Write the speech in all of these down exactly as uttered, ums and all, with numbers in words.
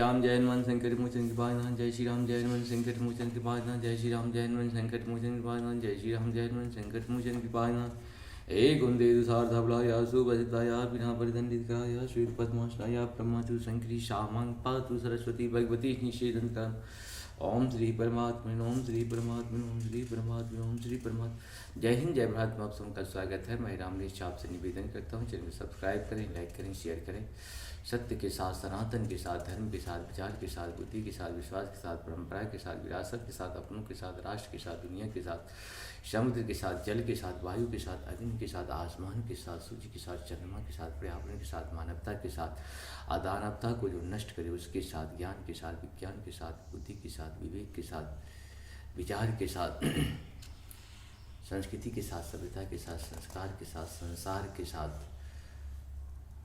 राम जय हनुमान संकट मोचन कृपानाथ, जय श्री राम जय हनुमान संकट मोचन कृपानाथ, जय श्री राम जय हनुमान संकट मोचन कृपानाथ, जय श्री राम जय हनुमान संकट मोचन कृपानाथ। हे कुंती दुसारधाबलाया सुभसिताया बिना परिदंडित कराया श्री पद्मासनाया ब्रह्मा तु संकरी श्यामां पातु सरस्वती भगवती निषेधन कर। ओम श्री परमात्मने, ओम श्री परमात्मने, ओम श्री परमात्मने, ओम श्री परमात्मा। जय हिंद, जय भारत में आप सबका स्वागत है। मैं रामनीश झा आपसे निवेदन करता हूँ, चैनल को सब्सक्राइब करें, लाइक करें, शेयर करें। सत्य के साथ, सनातन के साथ, धर्म के साथ, विचार के साथ, बुद्धि के साथ, विश्वास के साथ, परंपरा के साथ, विरासत के साथ, अपनों के साथ, राष्ट्र के साथ, दुनिया के साथ, समुद्र के साथ, जल के साथ, वायु के साथ, अग्नि के साथ, आसमान के साथ, सूर्य के साथ, चंद्रमा के साथ, पर्यावरण के साथ, मानवता के साथ, अदानवता को जो नष्ट करे उसके साथ, ज्ञान के साथ, विज्ञान के साथ, बुद्धि के साथ, विवेक के साथ, विचार के साथ, संस्कृति के साथ, सभ्यता के साथ, संस्कार के साथ, संसार के साथ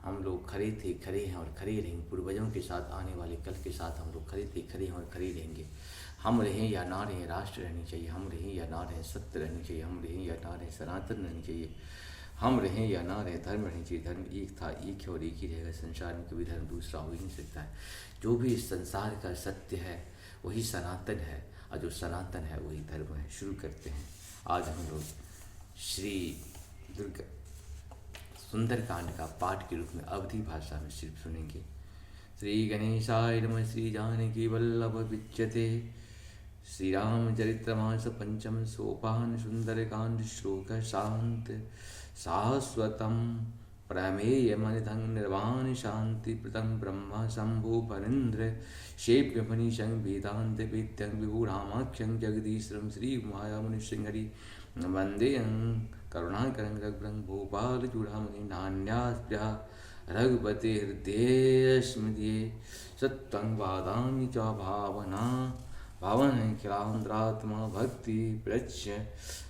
हम लोग खड़े थे, खड़े हैं और खड़े रहेंगे। पूर्वजों के साथ, आने वाले कल के साथ हम लोग खड़े थे, खड़े हैं और खड़े रहेंगे। हम रहें या ना रहें, राष्ट्र रहनी चाहिए। हम रहें या ना रहें, सत्य रहनी चाहिए। हम रहें या ना रहें, सनातन रहनी चाहिए। हम रहें या ना रहें, धर्म रहनी चाहिए। धर्म एक था, एक है और एक ही रहेगा। संसार में कभी धर्म दूसरा हो ही नहीं सकता है। जो भी इस संसार का सत्य है, वही सनातन है, और जो सनातन है, वही धर्म है। शुरू करते हैं। आज हम लोग श्री दुर्गा सुंदरकांड का पाठ के रूप में अवधी भाषा में सिर्फ सुनेंगे। श्री गणेशाय नमः। श्री जानकी वल्लभ विजयते। श्री रामचरितमानस पंचम सोपान सुंदरकांड श्लोक शांत शाश्वतम प्रमेयमनिधं निर्वाण शांतिप्रदं ब्रह्म शंभु फणीन्द्र सेव्यमनीशं वेदांत वेद्यं विभूरामाख्यं जगदीश्वरं श्री उमाया मुनिसिंहरि वंदेयं करुणाकरं रघुवरं भूपाल चूड़ामणि नान्यास्पृहा रघुपते हृदये स्मृतिये। सत्वं वादामि च भावना भावनखिलांतरात्मा भक्ति प्रच्छ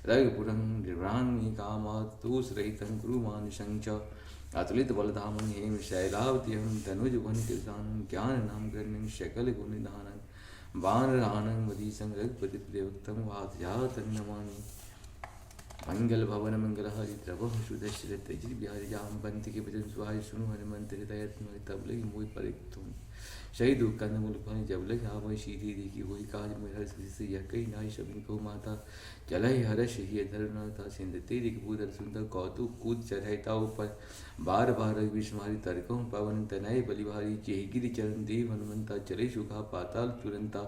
रघुपुरं निर्वृणामि कामात् दोषरहितं कुरु मानुषं च। अतुलित बलधामं हेम शैलावत्यं तनुज वन कृतानं ज्ञान नाम गण्यं सकल गुण निधानं वानराणां वधीशं रघुपति प्रियवक्तं वातजातं नमामि। मंगल भवन मंगल हरि द्रवहु सुदर्शन तजिर बिहारी जाम पंत के वचन सुहाई सुनु हनुमंत हृदय तुम्हारी तब लगी मोहि परे तुम। शहीद कंद मूल फल जब लग आवै सीधी देखी होई काज मोहि हर्ष विशेष यह कही नाई सबिन को माता चलहि हर्ष हिय धरनाता सिंध तेरी कपूर सुंदर कौतुक कूद चढ़ाई ताऊ पर बार बार रघुवीर तुम्हारी तरकहु पवन तनय बलि भारी जेहि गिरि चरण देव हनुमंता चले सुखा पाताल तुरंता।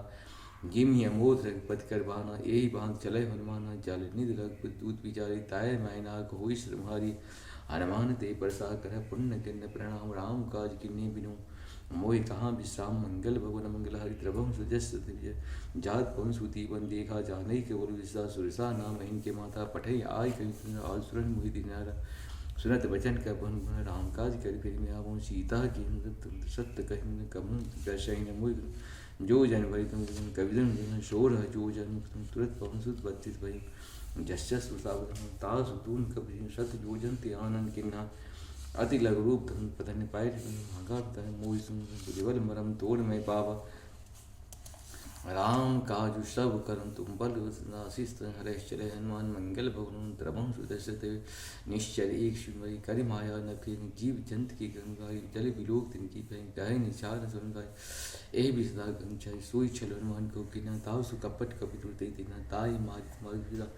जिमि अमोध रघुपति कर बाना, एहि बांध चले हनुमाना। जल निधि रघुपति दूत बिचारी, ताहि महि नाग होई श्रम हारी। हनुमान ते परसा करह पुण्य किन्न प्रणाम, राम काज किन्हीं बिनु मोहि कहाँ विश्राम। मंगल भवन मंगल हारी, द्रवहु सुजस सुत विजय। जात पवन सुत बन देखा, जाने केवल विश्वास। सुरसा नाम इनके माता, पठई आय कहि सुन आल सुरन मोहि दिनारा। सुनत वचन कपन गुण, राम काज करि फिरि मै आवहु। सीता कीन्ह सत्य कहि न कबहु, दसहि न मोहि जो जन भरि तुम कविदन जन सोरह जो जन तुम तुरत पवन सुत बत्तीस भई। जस जस सुत आवत हनुमंत तास दून कबि सत जो जन ते आनंद किन्हा। अति लघु रूप धरम पधन पाए महागा तन मोहि सुन विधिवल मरम तोड़ मैं पावा। राम काजु सब करम तुम बल आशीष तन हरे चले हनुमान मंगल भवन द्रवहु सुदर्शन ते निश्चर एक सुमरी करि माया न फिर जीव जंत की गंगाई जल विलोक तिनकी पै गए निचार सुन गाय। एहि विषदा गंग छाई सोई छल हनुमान को किना ताव सु कपट कपि दुर ते दिना ताई मारित मारित विदा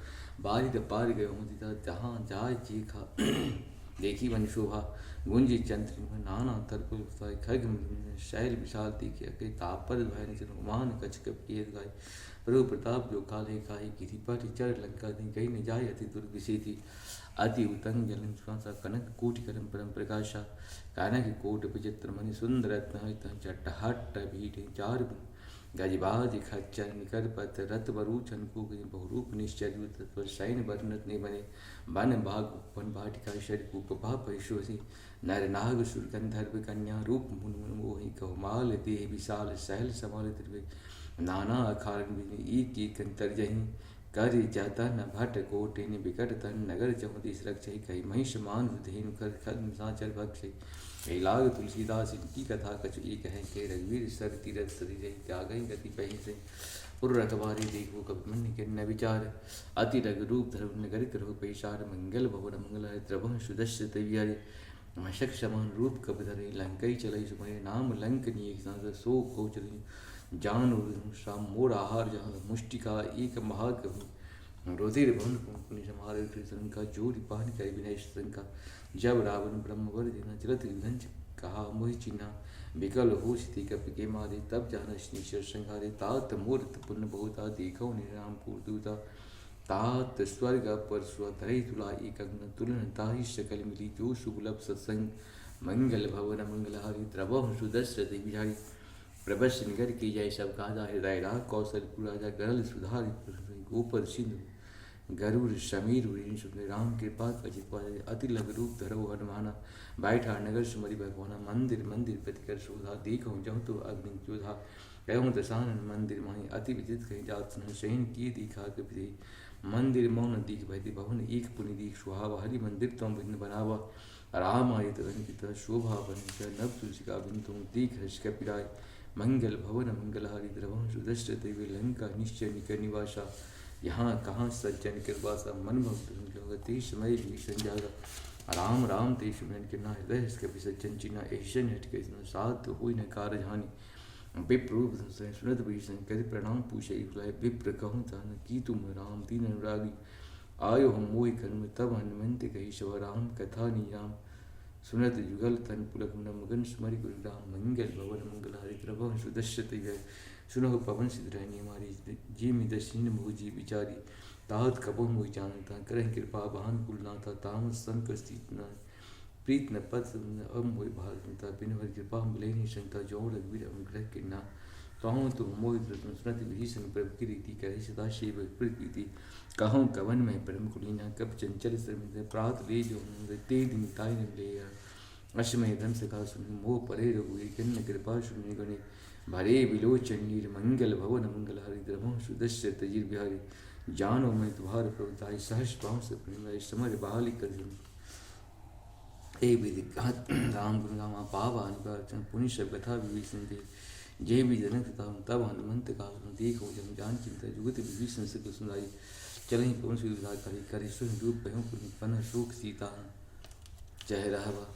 बारिद पार गए हों दिदा जहाँ जाय जे खा देखी वन शोभा गुंजी चंद्र नाना तरकुल उठाई खग मृग शैल विशाल देखी अके तापद भय निचन उमान कछ कप किए गाय। प्रभु प्रताप जो काले खाई गिरि पर चढ़ लंका दी गई न जाय अति दुर्ग विषेती। अति उतंग जलन सुनासा कनक कोटि करम परम प्रकाशा। कनक कोटि विचित्र मणि सुंदर रत्न है तन चटहट भीट चार गज बाज खच्चर निकर पत रत बरु छन को गई बहुरूप निश्चर युत तत्पर सैन बरनत ने बने बन बाग उपवन बाटिका शर कूप पा पशु हसी नर नाग सुर गंधर्व कन्या रूप मुन मुन मोहि कहु माल देह विशाल सहल समाल द्रव्य नाना अखारन बिन एक एक अंतर जही कर जतन भट कोटिन विकट तन नगर चहुदिस रक्षहि कहि महिष मानुष धेनु खर खर निशाचर भक्षहि। यही लाग तुलसीदास इनकी कथा कछु एक है के रघुवीर सर तीरथ सरी जही त्यागहि गति पही से पुर रखबारी देखो कपि मन्य किन्न विचार। अति लघु रूप धरहु नगर करहु पैसार मंगल भवन मंगल हरि द्रवहु सुदर्श तवियारी। मशक समान रूप कपि धरे, लंकइ चलइ सुमरे नाम लंक निये। सो कहो चलइ जान उर श्याम मोर आहार जहाँ, मुष्टिका एक महाग रुधिर भंग पुनि समारे। त्रिशंका जोरि पानि करि विनय शंका, जब रावण ब्रह्म वर देना चलत विधंज कहा मोहि चिन्हा। विकल हो सिति कपि के मारे तब जान निश्चर संहारे। तात मोर पुण्य बहुता देखो निराम कूर दूता, तात स्वर्ग अपर सुर धरे तुला एक अंगन तुलन ताहि सकल मिली। जो सुलभ सत्संग मंगल भवन मंगलहारी। द्रवहु सुदशरथ बिहारी प्रवश निगर की जय सब काजा। हृदय राग कौशल पुराजा गरल सुधारि गोपर सिंधु गरुड़ समीर उड़ीन सुन। राम कृपा कजित पाए अति लघु रूप धरो हनुमाना। बैठा नगर सुमरि भगवाना मंदिर मंदिर प्रति कर शोधा। देखो जहु तो अग्नि जोधा कहूँ दशानन मंदिर माही। अति विचित्र कहीं जात सुन शयन किए दीखा कपि देहि। मंदिर मौन दीख भयति भवन एक पुनि दीख सुहावा। हरि मंदिर तुम भिन्न बनावा राम आयत रंग पिता शोभा बन नव तुलसी का बिन तुम दीख हर्ष कपि राय। मंगल भवन मंगलहारी द्रवहु सुदशरथ दैव लंका निश्चय निकर निवासा। यहाँ कहाँ सज्जन कृपासा मन भक्त सुन गति समय भीषण जागा। राम राम ते सुमिरन के ना हृदय हर्ष कपि सज्जन चिन्हा। ऐसन हट के इतना साध होई न कारज हानि। विप्र रूप धरसि सुनत भीषण करि प्रणाम पूछइ कुलाय। विप्र कहु तन कीतु मोहि राम दीन अनुरागी। आयो हम मोहि करुन तब हनुमंत कहि सवा राम कथा निराम। सुनत जुगल तन पुलक मन मगन सुमरि गुरु राम। मंगल भवन मंगलहारी द्रवहु सुदशरथ दैव। सुनहु पवन सिद्ध रहनि हमारी। जिमि दसहिन मोहि जी बिचारी। तात कबहु मोहि जान तन करहिं कृपा बहान कुल नाथा। तामस संकट सीत न प्रीत न पद न अब मोहि भाग संता। बिनु हरि कृपा मिलइ नहीं संता। जो रघुवीर अनुग्रह किन्ना। कहूँ तुम मोहि द्रुत सुनत विभीषण प्रभु की रीति। करहि सदा सेवक प्रीत प्रीति। कहूँ कवन महि परम कुलीना। कपि चंचल श्रमित प्रात ले जो नंद ते दिन ताहि न मिले। अस महि धन सखा सुनि मोह परे रघुवीर। किन्न कृपा सुनि गणे भरे विलोचन नीर। मंगल भवन मंगलहारी द्रवहु सुदशरथ दैव बिहारी। जानो महि तुम्हार प्रभु ताहि सहस पाँव से प्रेम समर बहाली कर जुन। ए विधि कहत राम गुण गावा पावा अनिवार्य चरण पुनि सब कथा विभीषण के। जे भी जनक तथा तब हनुमंत का देखो जब जान चिंता जुगत विभीषण से कुसुम लाई। चलहि पवन सुत विराग करी करी सुन रूप कहूँ पुनि पन शोक सीता चह रहवा।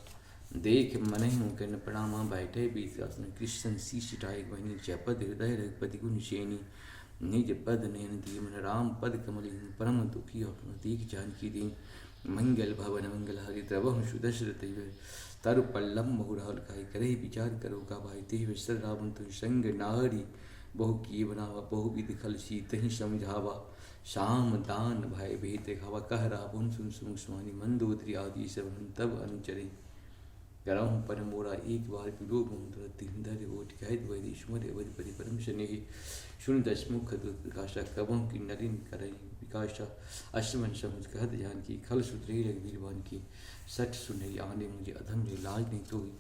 देख मनहि मुकन प्रणामा बैठे बीच आसन कृष्ण शीश टिकाए बहिनी जपत हृदय रघुपति गुण सेनी। निज पद नयन दिए मन राम पद कमल परम दुखी अपना देख जानकी दीन। मंगल भवन मंगलहारी द्रवहु सुदशरथ दैव। तरु पल्लव महुराल खाई करहि विचार करो का भाई। तेहि विसर रावण तुहि संग नारी बहु किए बनावा। बहु विधि खल सीतहि समझावा। साम दान भय भेद देखावा। कह रावण सुन सुमुख सुहानी। मंदोदरी आदि सब हन तब अनुचरी। करहु पर मोरा एक बार विलोप मुद्रा तिन धरि ओट कहत वैरी सुमरि अवध पति परम स्नेही। सुन दस मुख दुत प्रकाशा कबहु की नलिन करइ विकासा। अष्टमन समुझ कहत जानकी खल सुत रही रघुवीर बानकी। सठ सुनइ आने मुझे अधम रे लाज नहीं तोही।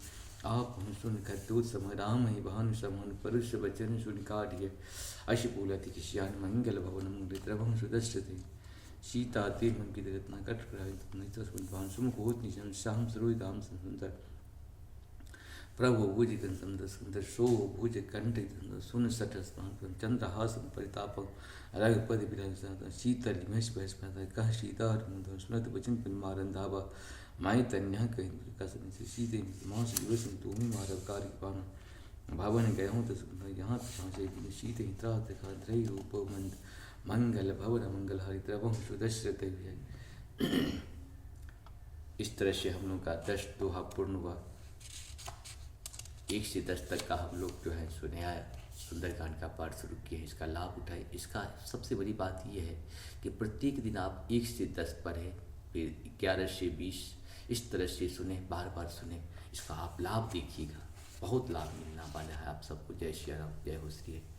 आप हूँ सुन कर दूत सम राम ही भानु समान परुष वचन सुन काढ़िए। अशि बोलति किसियान मंगल भवन मंगल द्रवहु सुदशरथ। सीता ते मन की रत्ना कट कराई तब नहीं तस भान सुमुख होत निजन श्याम सरोज दाम सुंदर। प्रभु भुज गन संदर सुंदर शोभु भुज कंठ सुंदर सुन सठ स्थान चंद्रहास परितापम। रघुपति बिराज शीतल महस बहस कहता कह सीता मुंदर सुनत वचन पिन मारन धावा। माई तन्या कहीं कस सीते मास दिवस तुम्हें मारव कार्य पाना। भवन गए हों तो सुन यहाँ तो सांसे बिनु सीते ही त्रास देखा द्रही रूप मंद मंगल भवन मंगल हरि द्रवहु सुदशरथ विजय। इस तरह से हम लोग का दस दोहा पूर्ण हुआ। एक से दस तक का हम लोग जो है सुने आया, सुंदरकांड का पाठ शुरू किए हैं, इसका लाभ उठाए। इसका सबसे बड़ी बात यह है कि प्रत्येक दिन आप एक से दस पढ़ें, फिर ग्यारह से बीस, इस तरह से सुने, बार बार सुने, इसका आप लाभ देखिएगा, बहुत लाभ मिलना वाला है आप सबको। जय सिया राम, जय हो श्री हरि।